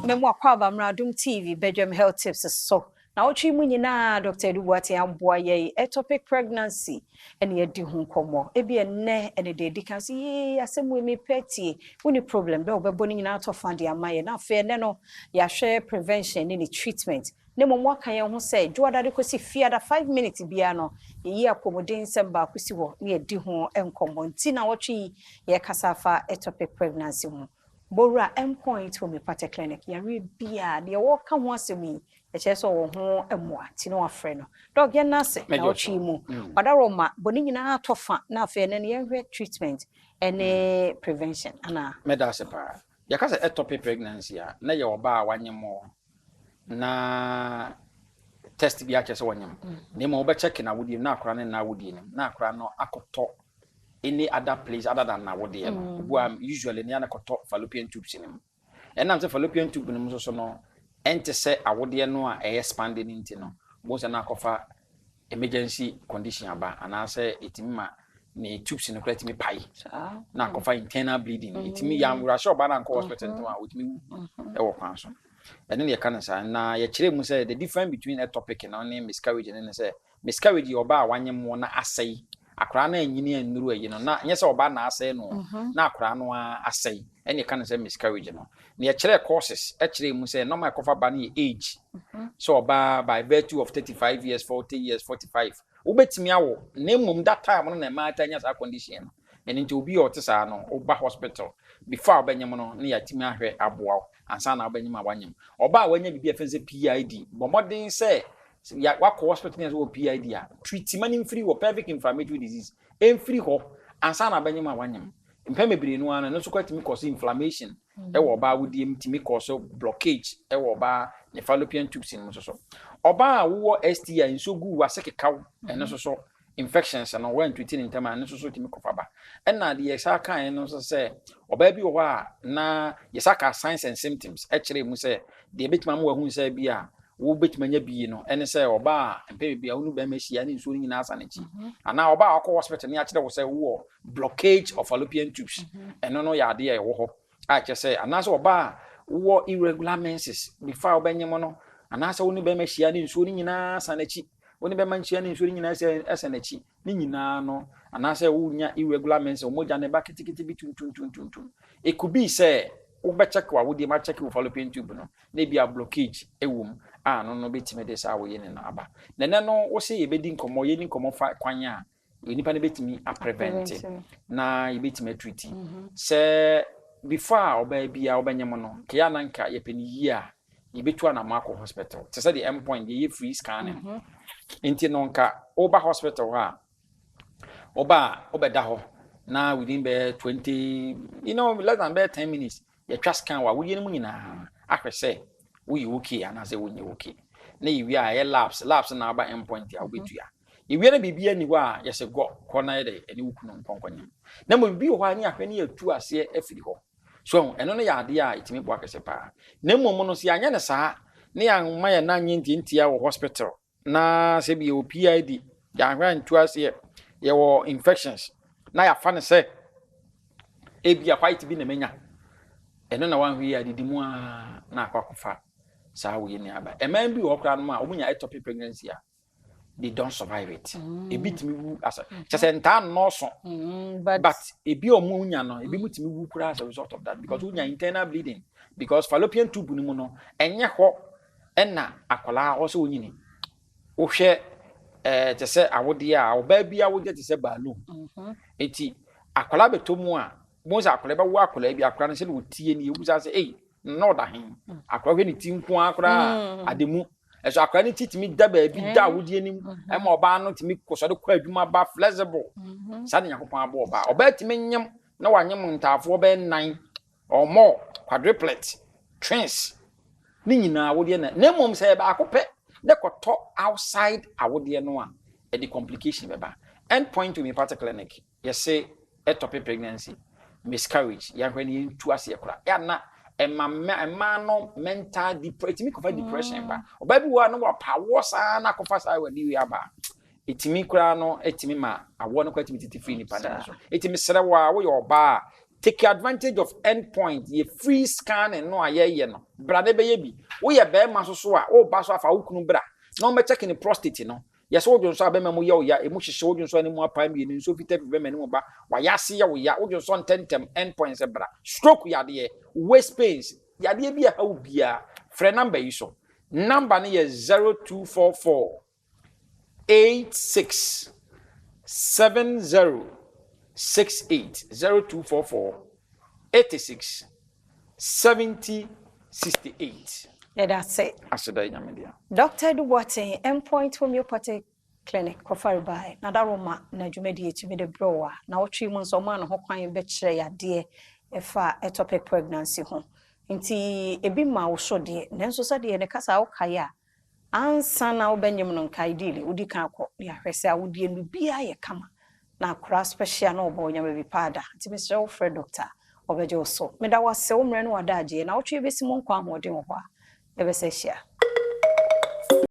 Mɛmu akɔ aba mmra Adom TV Bedwam Health Tips so. Na wɔtwe mu nyinaa, Dr. Edu Boateng aboa yɛn ectopic pregnancy ɛne yɛdi ho nkɔmmɔ. Ebi ɛnnɛ ɛne deɛ ɛdi kan so yee, asɛm wei mepɛ tie. Woni problem dɛ wobɛbɔ no nyinaa atɔ fa de ama yɛn. Na afei ɛnnɛ no, yɛahwɛ prevention ne ne treatment. Na mmom waka yɛn ho sɛ dwoada de kɔsi fiada, 5 minutes biara no, yɛyi apɔmuden nsɛm baako si hɔ na yɛdi ho nkɔmmɔ. Nti na wɔtwe yi, yɛkasa afa ectopic pregnancy ho. Bowura Endpoint Homeopathic Clinic, yare biara deɛ wɔka ho asɛm yi, ɛkyerɛ sɛ ɔwɔ ho mmoa, nti na wafrɛ no. Doc, yɛn ase na wɔtwe mu ɔdarɔ ma bɔne nyinaa atɔ fa. Na afei ɛnɛ no, yɛnhwɛ treatment ɛne prevention ana? Mɛda ase paa. Yɛka sɛ ectopic pregnancy a, na yɛ ɔbaa a wanyem na test bi akyerɛ sɛ wɔnyem, na mmom wobɛkyɛke na wodie na akora no nna wodie no na akora no akɔtɔ any other place other than nawodeɛ no. Obu a, usually ne ana kɔtɔ fallopian tubes no mu. Ɛnam sɛ fallopian tube no mu nso so no, ɛnte sɛ awodeɛ no a ɛyɛ expanding no, nti no bohu sɛ na akɔfa emergency condition aba, anaasɛ ɛtumi ma ne tubes no koraa tumi pae na akɔfa internal bleeding. Ɛtumi yɛ awurahyɛ ɔbaa no ankɔ hospital ntɛm a, ɔtumi wu ɛwɔ kwan so. Ɛno ne yɛka no saa. Na yɛkyerɛ mu sɛ the difference between ectopic no ne miscarriage no ne sɛ miscarriage yɛ ɔbaa a wanyem wɔ na asɛe, akwaraa no anyini annuru ayi no, na nyɛ sɛ ɔbaa na asɛe no, na akwaraa no a asɛe, ɛne yɛka no sɛ miscarriage no. Na yɛkyerɛ causes, ɛkyerɛ mu sɛ nɔɔma ɛkɔfa ba no yɛ age, sɛ ɔbaa by virtue of 35 years, 40 years, 45, wobɛtumi awo, na mmom that time no na mmaa ta nya saa condition no. Ɛno nti obi a ɔte saa no, woba hospital before a wobɛnyem no, ne yɛatumi ahwɛ aboa wo ansa na wobɛnyem a wanyem. Ɔbaa a wanya biribi a ɛfɛn sɛ PID, bɔ mmɔden sɛ wakɔ hospital ne sɛ wɔ PID a, treatment no mfiri wɔ pelvic inflammatory disease ɛmfiri hɔ ansa na wobɛnyem a wanyem. Mpɛn bebree no ara no, ɛno nso kɔ tumi kɔ so inflammation ɛwɔ ɔbaa wodie mu, tumi kɔ so blockage ɛwɔ ɔbaa ne fallopian tubes no mu nso so. Ɔbaa a wowɔ STI, nsuo gu wase kekaw, ɛno nso so infections no, wɔantreat ne ntɛm a, ɛno nso so tumi kɔfa ba. Ɛna deɛ yɛsa kaeɛ no nso sɛ ɔbaa bi wɔ hɔ a, na yɛsa ka signs and symptoms ɛkyerɛ mu sɛ deɛ ɛbɛtumi ama wahu sɛ bi a wobɛtumi anya bi no, ɛne sɛ ɔbaa a mpɛ bebree a wo ne bɛrima ahyia ne nsuo no nyinaa asa n'akyi, anaa ɔbaa a wakɔ hospital ne akyerɛ wo sɛ wowɔ blockage of fallopian tubes, ɛno no yɛ adeɛ a ɛwɔ hɔ a kyerɛ sɛ, anaasɛ ɔbaa a wowɔ irregular menses before a wobɛnyem no, anaasɛ wo ne bɛrima ahyia ne nsuo no nyinaa asa n'akyi, wo ne bɛrima nhyia ne nsuo no nyinaa ɛsɛ n'akyi ne nyinaa no, anaasɛ wonya irregular menses, wo mogya ne ba ketekete bi tuntumtuntum, it could be sɛ wobɛkyɛke w'awodeɛ mu, akyɛke wo fallopian tube no, na ebi a blockage ɛwɔ mu a, no bɛtumi de saa woyɛ ne no aba. Na ɛnɛ no, wo sɛ yɛbɛdi nkɔmmɔ, yɛni nkɔmmɔ fa kwan a nipa no bɛtumi aprevent na yɛbɛtumi atreat sɛ before a ɔbaa bi a wobɛnyem no kɛyɛ na nka yɛpɛ no yie a, yɛbɛtu anamɔ akɔ hospital te sɛ deɛ Endpoint yɛyɛ free scanning. Nti no nka woba hospital hɔ a, woba a, wobɛda hɔ na within bɛyɛ 20, less than bɛyɛ 10 minutes, yɛtwa scan wɔ awodeɛ no mu nyinaa ahwɛ sɛ woyɛ okay anaasɛ wonyɛ okay. Na yɛwie a, ɛyɛ labs na aba Endpoint a wobɛtua. Yɛwie no, biribi ani hɔ a, yɛsɛ gɔ kɔ na yɛde ɛne wo kunu nkɔnkɔnyam. Na mmom biribi wɔ hɔ a, ne ahwɛ ne yɛtu aseɛ afiri hɔ so. Ɛno no yɛ adeɛ a ɛtumi boa kɛse paa. Na mmom no, sɛ yɛanyɛ no saa ne yɛama yɛn nan nyɛ ntiantia wɔ hospital na sɛ bi yɛwɔ PID, yɛahwɛ antu aseɛ, yɛwɔ infections na yɛafa no sɛ ebia white bi na manya, ɛno na wanhwɛ yi adidi mu a, na akɔ akɔfa saa wei ne aba. Ɛman bi wɔ hɔ koraa no mu a wɔnya ectopic pregnancy a, they don't survive it. Ebi tumi wu asa kyɛ sɛ ntaa nnɔɔso, but ebi a ɔmo nya no, ebi mu tumi wu koraa as a result of that, because wonya internal bleeding, because fallopian tube no mu no, ɛnyɛ hɔ ɛna akwadaa hɔ sɛ onyini. Wohwɛ te sɛ awodeɛ a, ɔbaa bi awodeɛ te sɛ balloon, eti akwadaa bɛtɔ mu a, mo sɛ akwadaa bɛwo akwadaa bi, akwadaa no sɛ na otie ni ewu sa sɛ ɛyi na ɔda he akwadaa, hwɛ ne ti nko ara koraa ade mu ɛso, akwadaa no ti tumi da baabi da awodeɛ nim, ɛma ɔbaa no tumi kɔsɔre kɔ adwuma ba flexible. Saa de Nyankopɔn abɔ ɔbaa, ɔbaa tumi nyam na wanyam ntaafoɔ bɛyɛ nnan or more, quadruplet, twins, ne nyinaa awodeɛ na mmom sɛ baako pɛ ne kɔtɔ outside awodeɛ no a, ɛde complication bɛba. End Point Homeopathic Clinic, yɛse ectopic pregnancy, miscarriage, yɛahwɛ ne yɛntu aseɛ koraa. Yɛana ɛma mmaa no mental depression, ɛtumi kɔfa depression ba. Ɔbaa bi wɔ a na wapa awoɔ saa na akɔfa saa wɔ adi aba, ɛtumi koraa no, ɛtumi ma awoɔ no koraa tumi tete firi nipa no so. Ɛtumi srɛ wɔ a woyɛ ɔbaa a Take advantage of End Point, yɛ free scanning no a yɛyɛ no. Bra na bɛyɛ bi. Woyɛ bɛrima so so a, woba so afa wo kunu bra na wɔmmɛkyɛke ne prostate no. Yɛ sɛ wodwonsɔ a bɛrima mu yɛ wo ya, emu hyehye wo, wodwonsɔ a ne mu apae mmienu, nsuo fitaa fi bɛrima no mu ba, w'ayase yɛ wo ya, wodwonsɔ ntɛmntɛm, End Point sɛ bra. Stroke yadeɛ, waist pains, yadeɛ bi a ɛha wo biara, frɛ number yi so. Number no yɛ 0244 86 70 68, 0244 86 70 68. Yɛda ase. Aseda yɛ Nyame dea. Dr. Edu Boateng, Endpoint Homeopathic Clinic, kɔfare bae na daroma na dwumadie tumi de brɛ wo a, na wotwe mu nso ɔmaa ne ho kwan bɛkyerɛ yadeɛ ɛfa ectopic pregnancy ho. Nti ebi ma wo so deɛ, nanso sɛdeɛ ne kasa a wokae a, ansa na wobɛnyem no nka ideally wodi kan akɔ ne ahwɛ sɛ awodie no biara yɛ kama na akora special na ɔbɔ onyama bi paa da. Nti mesrɛ wo, frɛ doctor, ɔbɛgye wo so. Meda wo ase wo mmerɛ ne w'adagyeɛ na wotwe bɛsi mu nkwa ahoɔden wɔ hɔ a yɛbɛsɛ hyia.